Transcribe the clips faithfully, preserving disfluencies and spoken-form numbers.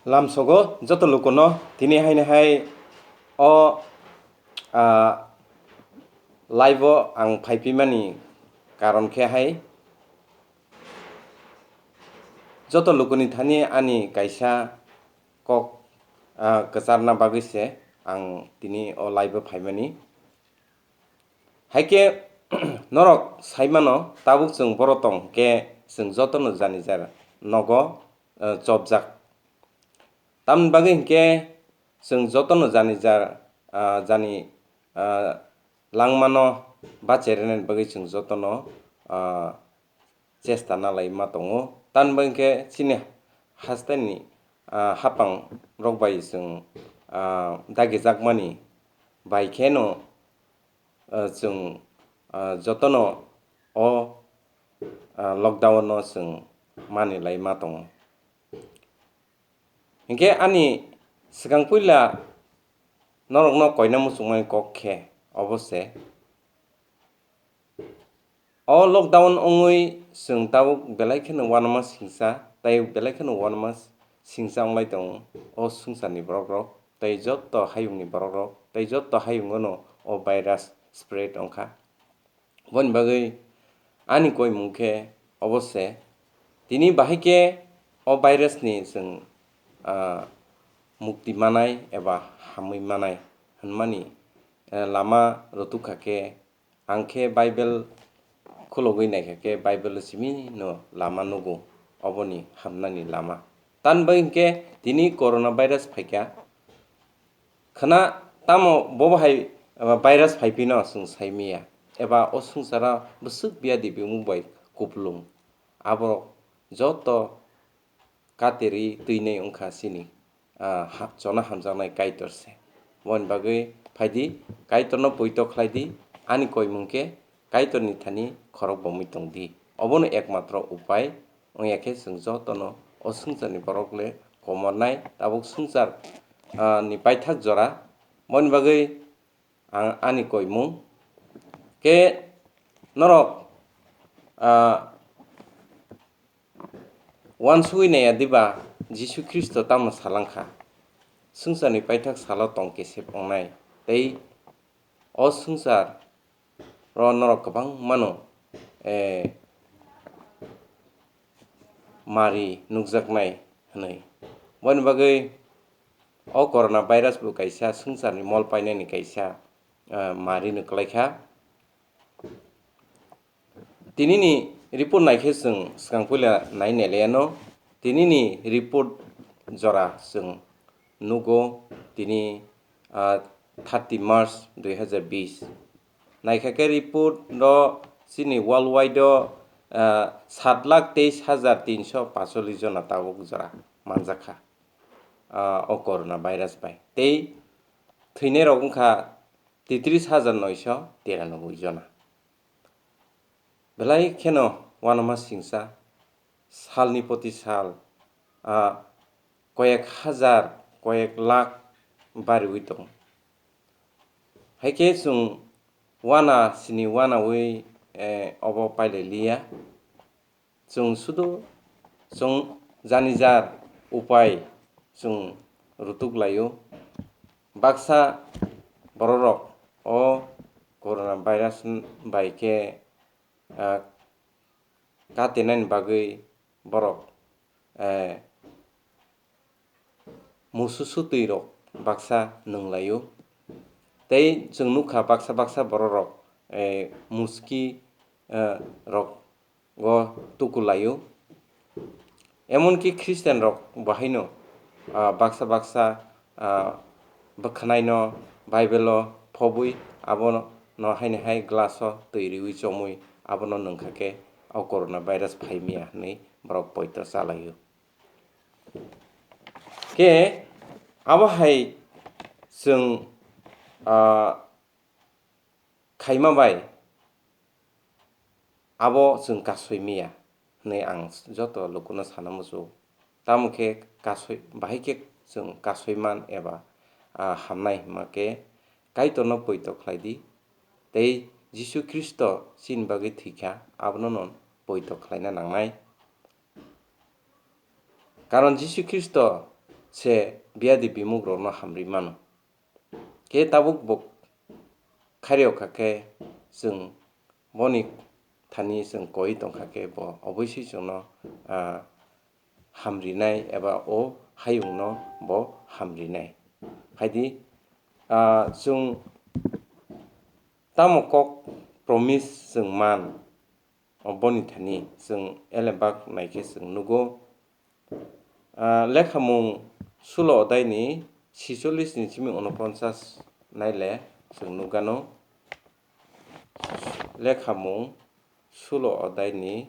Lamsogo joto lukuno tini haini hai o, ah, live o ang phaipimani karon khe hai joto lukuni thani ani kaisa kok, ah, kwcharna bagwi se ang tini o live o phaimani. Hai khe norok sai mano, tabuk chwng boro tong khe chwng jotono jani jar nogo, eh, chopjak. Tamni bagwi hinkhe chwng jotono jani jar, ah, jani, ah, langmano bachairwnani bagwi chwng jotono, ah, chesta nalai ma tongo. Tamni bagwi hinkhe chini hasteni, ah, hapang rok bai chwng, ah, dagijakmani bai kheno, ah, chwng, ah, jotono o, ah, lockdown no chwng manilai ma tongo. Hinkhe ani swkang puila norokno koina muchungmani kok khe obo se, o lockdown wngwi chwng tabuk belai kheno uanama singcha, tei belai kheno uanama singcha wnglai tongo o swngcharni borok rok, tei joto hayungni borok rok, tei joto hayungo no o virus spread wngkha. Boni bagwi ani koimung khe obo se, tini bahai khe o virus ni chwng, ah, mukti manai eba hamwi manai hwnmani, eh, lama rwtuk kha khe, ang khe Bible khulogwi naikha khe Bible o simi no lama nugo, oboni hamnani lama. Tamni bagwi hinkhe tini corona virus phaikha, khwna tamo bo bahai, ah, virus phaiphino chwng saimiya, eba o swngcharo bwswk biyadi bimung bai kupulung, aborok joto katerwi twinai wngkha chini, ah, ha-, chona hamjaknai Kaitor se. Boni bagwi phaidi, Kaitorno poito khlaidi, ani koimung khe Kaitorni thani khorok bomwi tongdi. Obono ekmatro upai wngya khe chwng jotono o swngcharni borok le komornai, tabuk swngchar, ah, ni paithak jora. Boni bagwi ang ani koimung khe norok, ah, uansugwi naiya diba Jisu Khristo tamo salangkha, swngcharni paithak salo tong kesep wngnai tei o swngchar ro norok kwbangmano, eh, mari nukjaknai hwnwi. Boni bagwi o corona virus bo kaisa swngcharni mol painani kaisa, eh, mari no kwlaikha. Tinini report naikhe chwng swkang puila nai nailaiano. Tinini report jora chwng nugo tini, ah, thirty March dui hazar bish. Naikha khe report o chini worldwide o, ah, sat lakh teis hazar tinso pasollis jona tabuk jora manjakha, ah, o corona virus bai. Tei thwinairok wngkha tetris hazar noiso tiranoboi jona. Belai kheno uanama singcha, salni poti sal, ah, koyek hazar, koyek lakh bariwi tongo. Hai khe chwng uana sini uanawi, eh, obo pailai liya. Chwng sudu chwng jani jar upai chwng rutuk laio. Baksa bororok o corona virus bai khe, ah, katinani bagwi borok, eh, musu sutwi rok baksa nwng laio. Tei chwng nukha baksa baksa bororok, eh, muski, eh, rok go tuku laio. Emonki Christian rok bo haino, ah, baksa baksa, ah, bwkhwnaino Bible o phobwi abono haini hai glass o twi riwi chomwi abono nwngkha khe o corona virus phaimiya hwnwi borok poito chalaio. Khe abo hai chwng, ah, khaima bai abo chwng kasoi miya hwnwi ang joto lukuno sana muchungo. Tamo khe kasoi, bahai khe chwng kasoi man eba, ah, hamnai hwnma khe Kaitorno poito khlai di, tei Jisu Khristo chini bagwi thwikha, abono no poito khlaina nangnai. Karon Jisu Khristo se biyadi bimukrokno hamri mano. Khe tabuk bo khairok kha khe chwng boni thani chwng koi tongkha khe bo oboisoi chwngno, ah, hamrinai eba o hayungno bo hamrinai. Phaidi, ah, chwng tamo kok promise chwng man, o boni thani chwng elebak naikhe chwng nugo. Ah, lekhamung sulo odaini sicholis ni simi unoponchas naile chwng nukgano. Lekhamung sulo odaini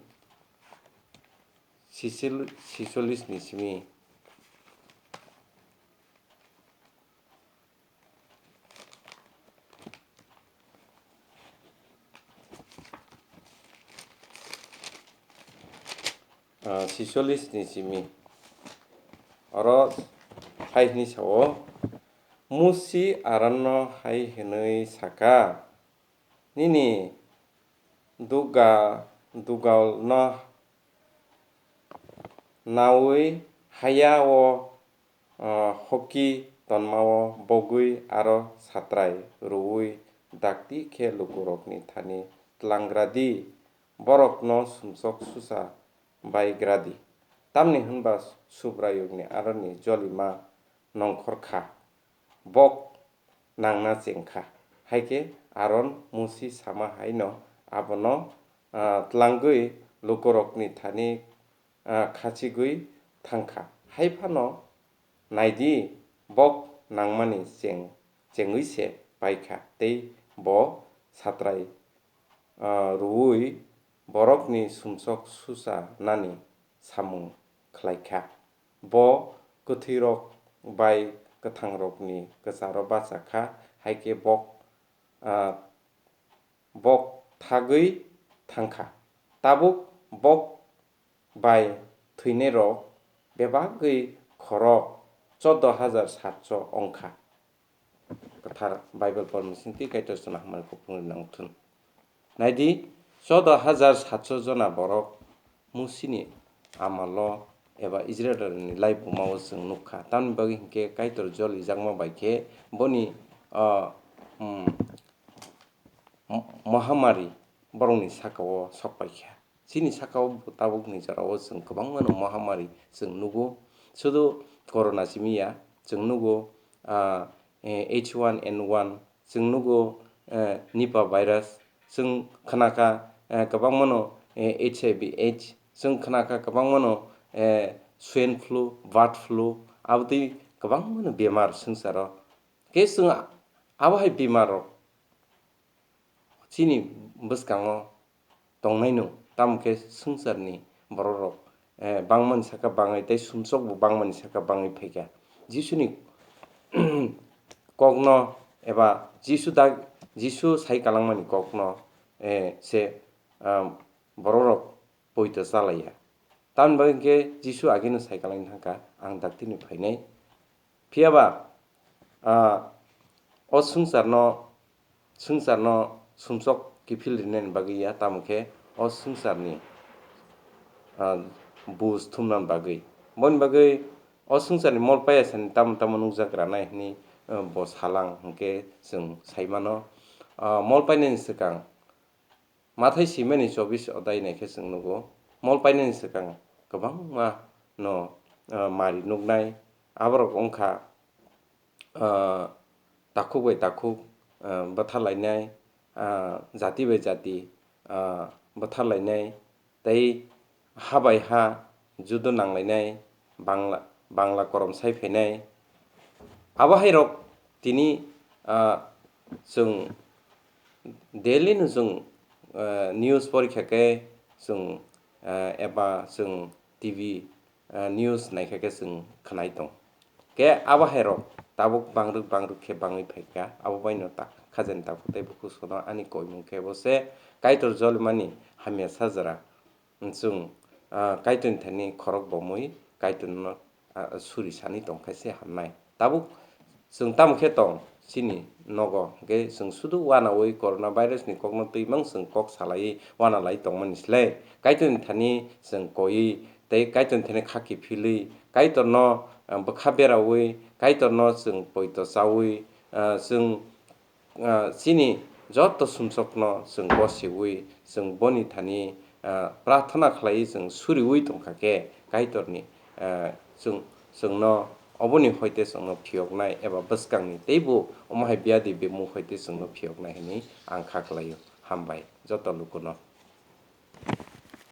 sichil-, sicholis ni simi. Ah, sicholis ni simi. Oro hai hwnwi sao, Musi Aronno hai hwnwi saka, "Nini duga-, dugalno naui haya o, ah, hoki tonmao bogwi aro satrai rwui dakti khe lukurokni thani tlangradi, borokno sumsok susa baigradi. Tamni hwnba Subraiyungni aroni jolima nongkhor kha, bok nangna cheng kha." Hai khe Aron Musi sama hai no abono, ah, tlangwi lukurokni thani, ah, khachigwi thang kha. Hai phano naidi, bok nangmani cheng-, chengwi se pai kha, tei bo satrai, ah, rwui borokni sumsok susa nani samung khlai kha. Bo kwthwirok bai kwthangrokni kwcharo bacha kha, hai khe bok, ah, bok thagwi thang kha. Tabuk bok bai thwinairok bebagwi khorok chordo hajar satso wng kha. Kwthar Bible pormani simi twi Kaitor chwngno hamari kuphuruni nang thun. Naidi, chordo hajar satso jona borok Musini amalo eba Israilrokni laibumao chwng nuk kha. Tamni bagwi hinkhe Kaitor jolijakma bai khe boni, ah, um, mo-, mohamari borokni sakao sok pai kha. Chini sakao bo tabukni jorao chwng kwbangmano mohamari chwng nugo. Sudu corona simi ya, chwng nugo, ah, eh, H one N one, chwng nugo, eh, Nipah virus, chwng khnakha, eh, kwbangmano, eh, H I V AIDS, chwng khnakha kwbangmano, eh, swine flu, bird flu, abotwi kwbangmano bemar swngcharo. Khe chwng abo hai bemar rok chini bwskango tongnaino, tamo khe swngcharni bororok, eh, bangmani saka bangwi tei sumsokbo bangmani saka bangwi phaikha. Jisuni kokno eba Jisu dak-, Jisu sai kalangmani kokno, eh, se, ah, bororok poito chalaiya. Tamni bagwi hinkhe Jisu agino sai kalangwi thangkha, "Ang daktino phainai." Phiyaba, ah, o swngcharno, swngcharno sumsok kiphil rinani bagwi ya, tamo khe o swngcharni, ah, buj thumnani bagwi. Boni bagwi o swngcharni mol paiya sani tamo tamo nukjak ranai hwnwi, ah, bo salang hinkhe chwng sai mano. Ah, mol painani swkang Mathai simani chobis odai naikhe chwng nugo, mol painani swkang kwbangma no, ah, mari nuknai, aborok wngkha, ah, takhuk bai takhuk, ah, bwtharlainai, ah, jati bai jati, ah, bwtharlainai, tei ha bai ha judo nanglainai, Bangla, Bangla korom sai phainai. Abo hai rok tini, ah, chwng daily no chwng, ah, news porikha khe chwng, ah, eba chwng T V, ah, news naikha khe chwng khwnai tong. Khe abo hai rok tabuk bangrwk bangrwk khe bangwi phaikha, abo bai no ta khajani takhuk tei bukhuk sono ani koimung khe bo se Kaitor jolimani hamya sajra. Chwng, ah, Kaitorni thani khorok bomwi Kaitorno, ah, suri sani tong khe se hamnai. Tabuk chwng tamo khe tong chini nogo, hwnkhe chwng sudu wanaui corona virus ni kokno twi mang chwng kok salaiwi wanalai tongmani slai, Kaitorni thani chwng koiwi tei Kaitorni thani kha kiphilwi Kaitorno ah, bwkha beraui Kaitorno chwng poito chaui, ah, chwng, ah, chini joto sumsokno chwng bosiui chwng boni thani, ah, prarthana khlaiwi chwng suriui tongkha khe Kaitorni, ah, chwng, chwngno oboni hoite chwngno phiyoknai eba bwskangni teibo omo hai biadi bemung hoite chwngno phiyoknai hwnwi ang kha khlaio. Hambai joto lukuno.